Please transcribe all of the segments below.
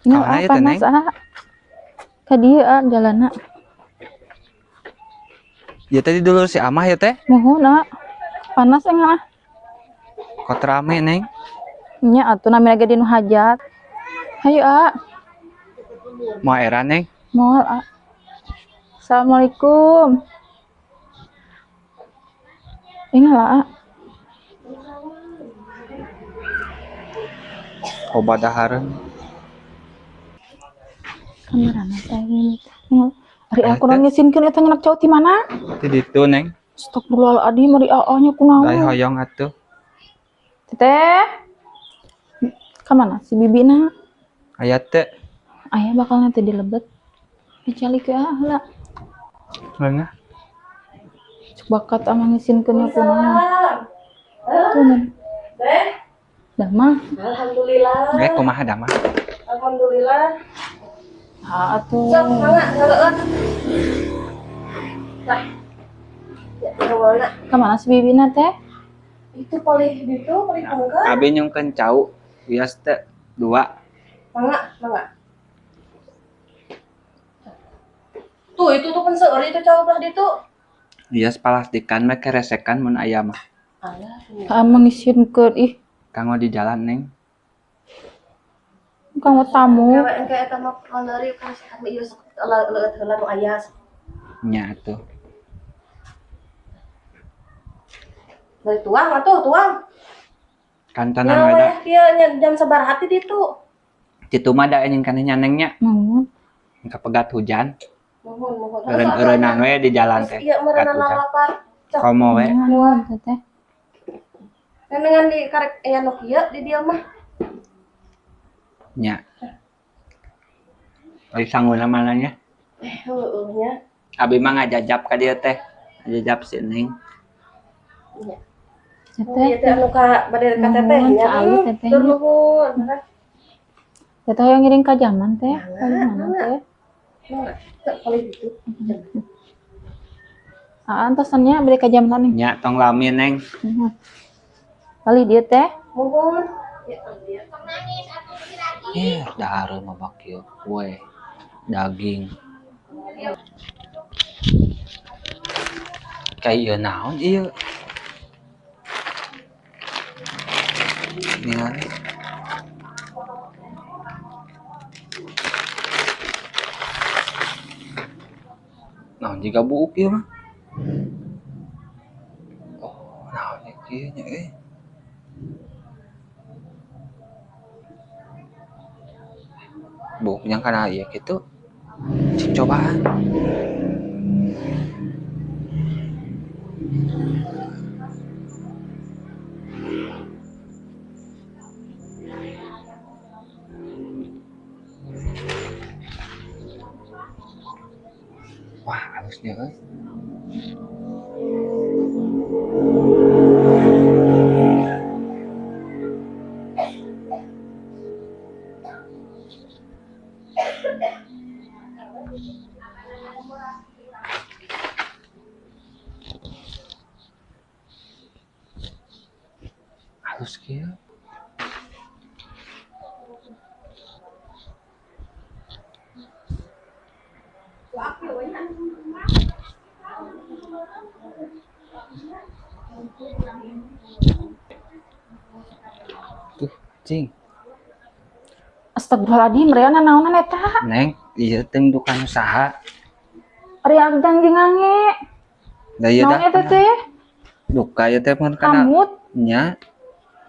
Nya panas ah. Ka dieu ah jalanna. Ya tadi dulu si Amah ya teh. Muhun ah. Panas enggak ah. Kok rame neng? Nya atuh namina ge dinu hajat. Hayu ah. Mau era neng? Moal ah. Assalamualaikum. Ingat lah ah. Obat dahareun. Kamerana teh gini. Ari aku nu ngisinkeun eta nyenak cau ti mana? Ti ditu neng. Astagfirullahaladzim, ari aa nya kunaon? Ai hoyong atuh. Teteh. Ka mana si bibina? Aya teu. Aya bakal nanti dilebet. Dicalik ya heula. Mangga. Cuk bakat ama ngisinkeun nya kunaon? Tuh. Teh. Damang. Alhamdulillah. Kumaha damang? Alhamdulillah. Ah atuh. Sok mangga ngeueun. Tah. Ya, awalna. Ka mana si bibina teh? Itu paling ditu paling pangka. Abi nyungkeun cau wios teh dua. Mangga, mangga. Tuh itu tuh kan seueur itu cau belah ditu. Wios palastikan mah keresekan mun aya mah. Alah. Ka ngisinkeun ih. Kanggo di jalan neng. Kanggo tamu. Kayak kayak eta mah kalari keresekan ieu sok leueut heula nu aya. Nya atuh. Dari tuang atuh tuang. Kantonan we da. Kieu nya jam sabaraha ti ditu? Kitu mah da anjing kana nyanengnya. Muhun. Kapegat hujan. Muhun muhun. Eureun-eureunang we di jalan teh. Ieu meureunna lapar. Komo we. Muhun teh. Dengan di karek aya nu kieu di dieu mah. Nya. Oi sangguna mananya? Heueuh nya. Abi mah ngajajap ka dieu teh. Ngajajap si Neng. Nya. Teteh ieu teh anu ka bade ka teteh nya. Tur nuhun. Teteh yang ngiring ka jaman teh. Ka mana teh? Mangga. Teu paling ditu. Ah, antosannya bade ka jaman Neng. Nya tong lami Neng. Kali dia teh. Muhun. Ya dia. Dahareun mah kieu kue daging. Kayak ieu naon ieu? Ningali. Naon jiga buuk ieu mah? Oh, naon ieu nya euy? Buuk yang kana ieu kitu. Cik cobaan. Wah, halusnya euy. Halus kieu. Tuh, cing. Astagfirullahaladzim, Riana naonan eta? Neng, ieu teh dukan usaha. Ari agdang jeung ngange. Da ieu dah. Naon eta teh? Duka ieu teh mun kana rambut. Nya.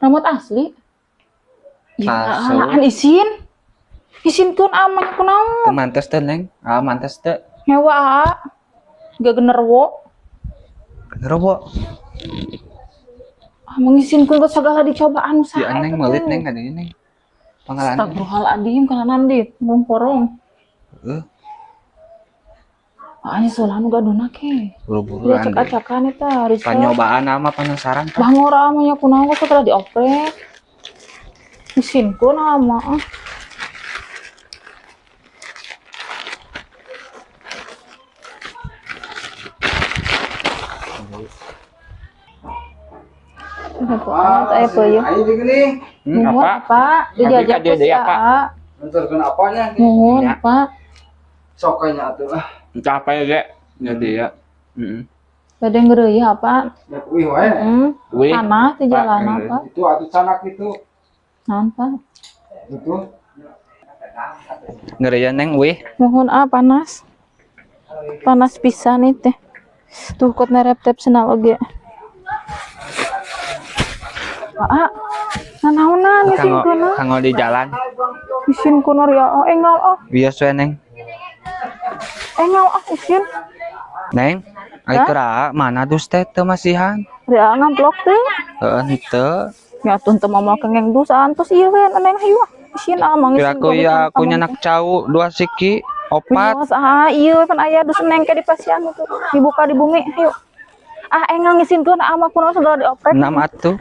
Rambut asli. Ya, alaan isin. Isinkeun amanya kunaon? Teu mantes teh, Neng. Ah, mantes teh. Ngewa aa. Gak generwo. Generwo. Ah, mengisinkeun segala dicobaan usaha. Ya, Neng meulit Neng ka dieu Neng. Panggalaan. Astagfirullahaladzim, kana nandi ngomporong. Heeh. Ah, nya solah nu gaduna ke. Buru-buru acak-acakan eta harus. Panyobaan ama penasaran tah. Bangor ama nya kunaon kok setelah dioprek. Isinkeun ama ah. Apa? Apa? Apa? Dijajak Dia apa? Nganterkeun apanya? Mohon, Ya. Pak. Sok kayaknya atuh ah. Capek ge. Jadi ya. Heeh. Bade ngeureuyeuh apa? Dak uih wae. Wih. Panas di Pak, jalan ini. apa? Itu atuh canak itu. Naon, Pak? Itu. Ngeureuyeuh, Neng, wih. Mohon ah, panas. Panas pisan nih teh. Tuh kot nerep-tep senal oge. Ah, nanaonan isin Kanggo kuna. Kanggo di jalan. Isin kuna ria oh engal oh. Wios we, Neng. Engal ah isin. Neng, ari Hah? keur mana dus teh teu masihan? Ria ngamplok teh. Heeh, henteu. Ya tuh teu moal kengeng dus antos ieu we neng hayu ah. Isin ah mang isin. Piraku ya aku nyanak cau dua siki opat. Wios ah ieu pan aya dus neng ke di pasian itu. Dibuka di bumi hayu. Ah engal ngisinkeun ah mah kunaon segala dioprek. 6 atuh.